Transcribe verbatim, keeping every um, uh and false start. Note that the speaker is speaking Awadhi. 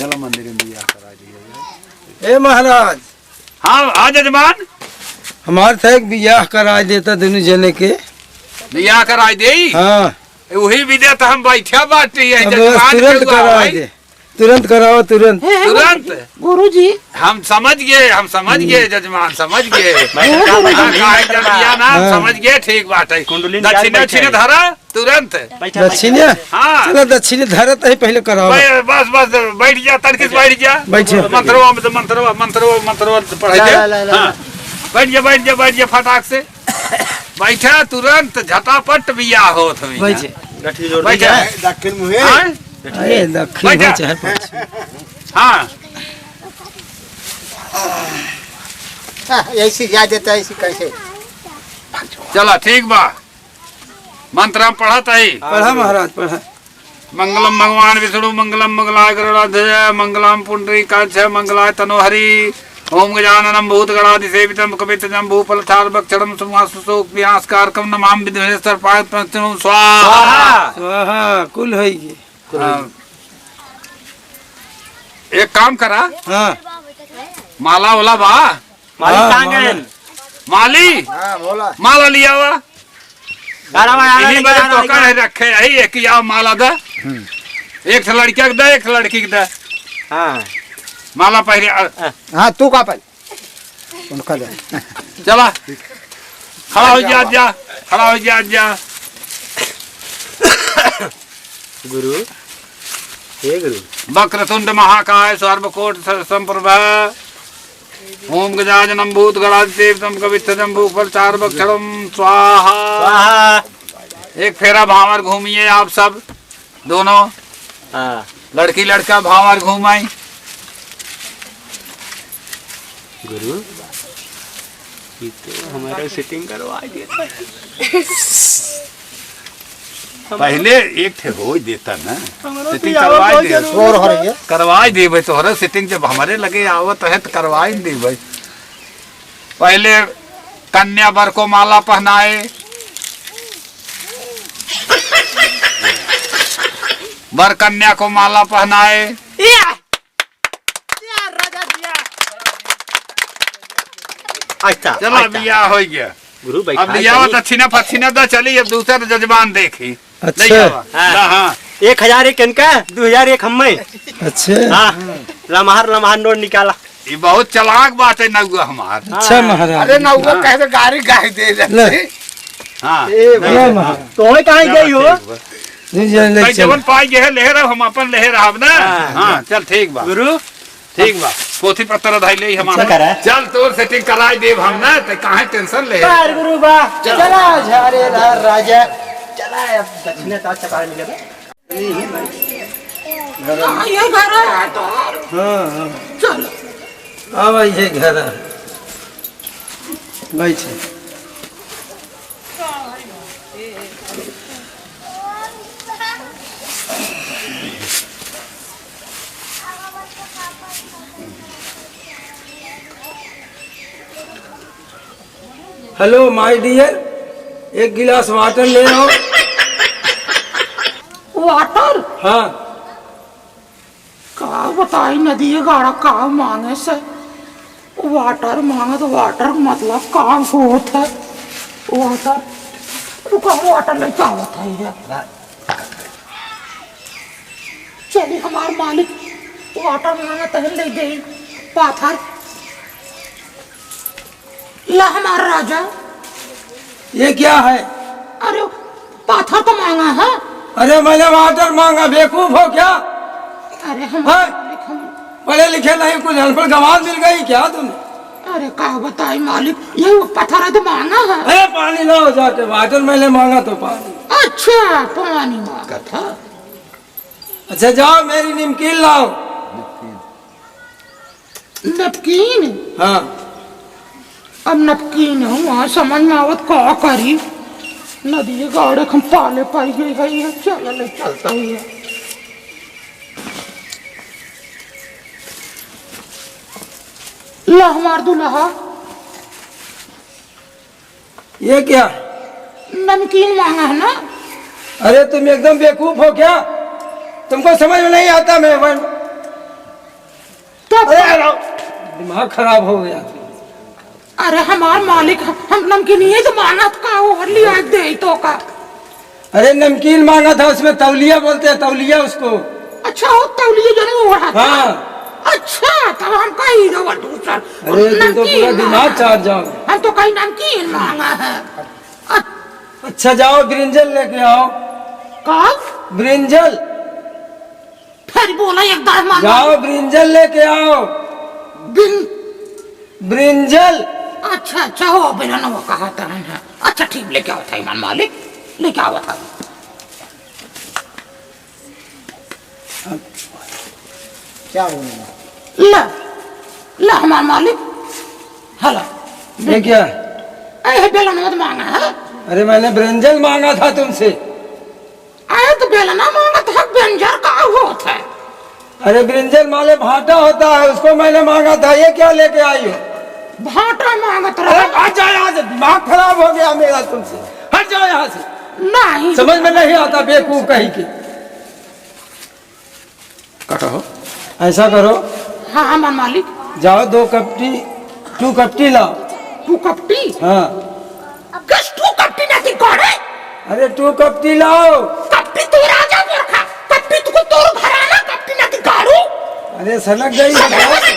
चलो मंदिर में बियाह करा दिया जाए। ए महाराज। हाँ, आ जजमान। हमार से एक बियाह करा देता दोनों जने के। बियाह करा दे? हाँ। वही विद्या तो हम बैठा बाटी है, अब जजमान तुरंत के हुआ करा है। दे, तुरंत कराओ, तुरंत। हे, हे, तुरंत? गुरुजी। हम समझ गए, हम समझ गए, हम्म। जजमान, समझ गए। हे, गुरुजी। हाँ, काहे जब किया ना, हम हाँ। समझ गए, ठीक बात है। कुंडली निकाल दक्षिणा, बैठा दक्षिणा है। धरा, तुरंत। बैठा, दक्षिणा? बैठा। हाँ। चलो, दक्षिणा धरत है, पहले कराओ। बै-, बस, बस, बैठ जा, तड़के से बैठ जा। बैठो। मंत्रवा, मंत्रवा, मंत्रवा, मंत्रवा पढ़ाई ला, दे। ला, ला, ला, हाँ। ला। बैठ जा, बैठ जा, बैठ जा, फटाक से। बैठा, तुरंत झटापट बियाह होत हमी। बैठे। गठरी जोड़ बैठा। दीजिए। दक्षिण मुहे। हाँ? अरे, दक्षिण बैठा। हो चाहे पश्चिम। हाँ। हाँ, ऐसी जा देता है, ऐसी कैसे? चला, ठीक बा। मंत्र हम पढ़त हई। पढ़ा महाराज, पढ़ा। मंगलम भगवान विष्णु, मंगलम मंगलाय गरुड़ध्वज, मंगलम पुंडरीकाक्ष, मंगलाय तनोहरि। ओम गजाननम भूत गणादि सेवितम कपित जम्बू फल चार भक्षणम सुमा सुसोक व्यास कारकम नमाम विघ्नेश्वर पाद पंचम स्वाहा। स्वाहा। स्वाहा, कुल होई गई। हाँ। एक काम करा। हाँ। माला वाला बा? माली हाँ, कहाँ माला। गए? माली? हाँ, बोला। माला लिया हुआ। यार, हमारे यहाँ यही नहीं बड़े जा रहा टोकन है। है रखे, यही एक ही आओ माला दा। हम्म। एक ठे लड़किया के दा, एक ठे लड़की के दा। हाँ। माला पहरे, अ, हाँ, तू का पहले? उनका दे। चला। खड़ा हो जा, जा। खड़ा हो जा, जा। गुरु, हे गुरु। वक्रतुंड महाकाय सर्वकोट स-, संप्रभ। ओम गजाननम भूत गणाधिसेवितम कपित्थ जम्बू फल चार भक्षणम स्वाहा। स्वाहा। एक फेरा भांवर घूमिए आप सब, दोनों। हाँ। लड़की लड़का भांवर घूमाई। गुरु, ये तो हमारा setting करवा देता है। पहले एक ठे हो देता ना, हमरो setting तो करवा आवत दे। जरूर शोर हो रही है। करवा देबे तोहरा setting, जब हमारे लगे आवत है तो करवा देबे। पहले कन्या वर को माला पहनाए, वर कन्या को माला पहनाए। या! या राजा जिया। अच्छा, चलो, अच्छा। बियाह हो गया। गुरु, बैठा अब लियावा चली। दक्षिणा फक्षिणा दा चली, अब दूसर जजमान देखी। अच्छा। ले आवा। हाँ। ला, हाँ। एक हजार एक इनका, दो हजार एक हम्मे। अच्छा। हाँ, लमहर लमहर नोट निकाला। ये बहुत चालाक बात है नौआ हमार। अच्छा हाँ। महाराज। अरे नौआ हाँ। कहे तो गाड़ी गाय दे ले। जाते। हाँ। ए नहीं, भैया हाँ। महाराज। तो कहाँ गई हो? ठीक बा। जी, जी, ले भाई, चल। जवन पाई गए, लेहे रहो, हम अपन लेहे रहब ना। हाँ। हाँ, चल ठीक बा। गुरु। ठीक बा। पोथी पत्तर धाई ले हम अच्छा आपन। करा। चल, तोर setting कराई देब हम ना, ते काहे tension ले? बार गुरु बा। चल। चला झारेदार राजा। चला, अब दक्षिणा का चपार मिलेगा। हाँ, ये घर है तो। हाँ, हाँ। चल। अब ये घर है। बैठे। Hello my dear, एक गिलास water ले आओ। Water? हाँ। का बताई नदिये गाड़ा का मांगे से, water मांगे तो water मतलब का होत है? Water, रुका, water लेके आवत है ये। चली हमार मालिक water मांगे तहन ले गई पाथर। ला हमार राजा। ये क्या है? अरे, पाथर तो मांगा है। अरे, मैंने water मांगा, बेवकूफ हो क्या? अरे, हम हाँ? मालिक, हम पढ़े लिखे नहीं, कुछ अनपढ़ गंवार मिल गई क्या तुम्हें? अरे, का बताई मालिक, ये पत्थर तो मांगा है। अरे, पानी लाओ जाके, water मैंने मांगा तो पानी। अच्छा, पानी मांगा था। अच्छा, जाओ, मेरी नमकीन लाओ। नमकीन? हाँ। अब नमकीन हुआ, समझ में आवत का करी? नदिये गाड़े हम पाले पाई गई है, ये चल ले चलता ही है। ला हमार दुल्हा। ये क्या? नमकीन मांगा है ना। अरे, तुम एकदम बेवकूफ हो क्या? तुमको समझ में नहीं आता, मेहमान? अरे, अरे, दिमाग खराब हो गया। अरे हमार मालिक, हम, हम नमकीन ही तो मांगत का हो, हर लिया दे तो का। अरे नमकीन मांगा था, उसमें तौलिया बोलते हैं, तौलिया उसको। अच्छा, हो तौलिया जरूर हो रहा था। हाँ। अच्छा, तब हम कहीं रहो दूसर। अरे, तुम तो नमकीन पूरा दिमाग मांगा। चाट जाओ। हम तो कहीं नमकीन मांगा है। अ- अच्छा, जाओ ब्रिंजल लेके आओ। का? ब्रिंजल। फिर बोला एक दार मार। जाओ ब्रिंजल लेके आओ। बिन- ब्रिंजल। अच्छा, अच्छा, हो, बेलनवा कहा तरन है। अच्छा, ठीक, लेके आवत है, ईमान मालिक, लेके आवत है। क्या बोलूँ? ला, ला, हमार मालिक, हला। ये क्या? ए, बेलनवा तो मांगा है। अरे, मैंने ब्रिंजल मांगा था तुमसे। अरे, तो बेलना मांगत है, बेंजर का होत है? अरे, ब्रिंजल माले भाटा होता है, उसको मैंने मांगा था, ये क्या लेके आई हो? भाटा मांगत अरे, रहे। हट जाओ यहाँ से, दिमाग खराब हो गया मेरा तुमसे। हट जाओ यहाँ से। नहीं। समझ में नहीं आता, बेवकूफ कहीं के। का कहो? ऐसा करो। हाँ, हाँ, हमार मालिक। जाओ, दो cup tea, two cup tea लाओ। Two cup tea? हाँ। कस two cup tea ना ती गाड़े? अरे, two cup tea लाओ। Cup tea तू राजा मूर्खा, cup tea तुको तोर घराना, cup tea ना ती गाड़ू। अरे, सनक गई है। सनक गई।